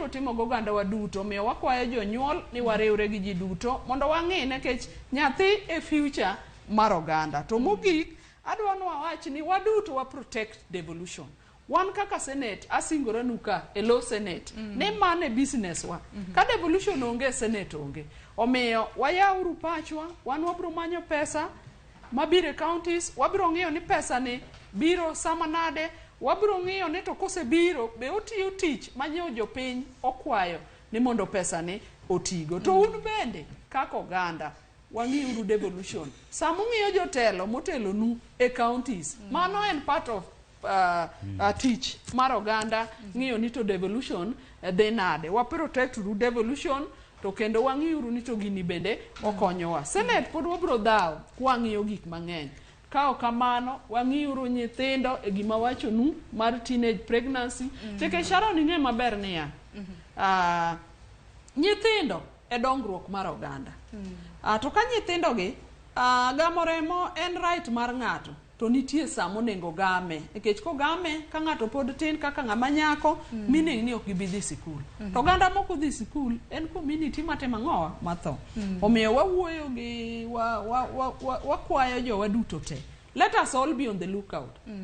wabiro timo gi oganda wa duto. Omiyo wakwayo jonyuol ni wariwre gi ji duto mondo wang'i nikech nyathi e future mar oganda. To mogik, adwa ni wawach ni waduto wa protect devolution. Wan kaka Senate, asingoranu ka e lo Senate ni mano e business wa. Ka devolution onge, Senate onge. Omiyo wayawuru pachwa, wan wabiro manyo pesa mabiro e counties, wabiro ng'iyo ni pesa ni biro sama nade, wabiro ng'iyo ni to kosebiro be otiyo tich manyo jopiny okwayo ni mondo pesa ni otigo. To un bende kaka oganda wang'iuru devolution. Sama ung'iyo jotelo motelonu e counties, mano en part of tich mar oganda ng'iyo ni to devolution dhi nade. Wa protect uru devolution to kendo wang'iuru ni to gini bende okonyowa. Senate pod wabiro dhawo kwang'iyo gik mang'eny. Ka ok kamano, wang'iuru nyithindo e gima wachonu mar teenage pregnancy. Nikech Sharon ing'e maber niya, nyithindo e dongruok mar oganda. To ka nyithindogi gamo remo en right mar ng'ato to nitie saa monego game nikech kogame ka ng'ato pod tin kaka ng'ama nyako meaning ni ok gibi dhi sikul. To oganda mok odhi sikul en community matimo ang'owa matho. Omiyo wawuoyo gi wakwayo jowa duto te. Let us all be on the lookout.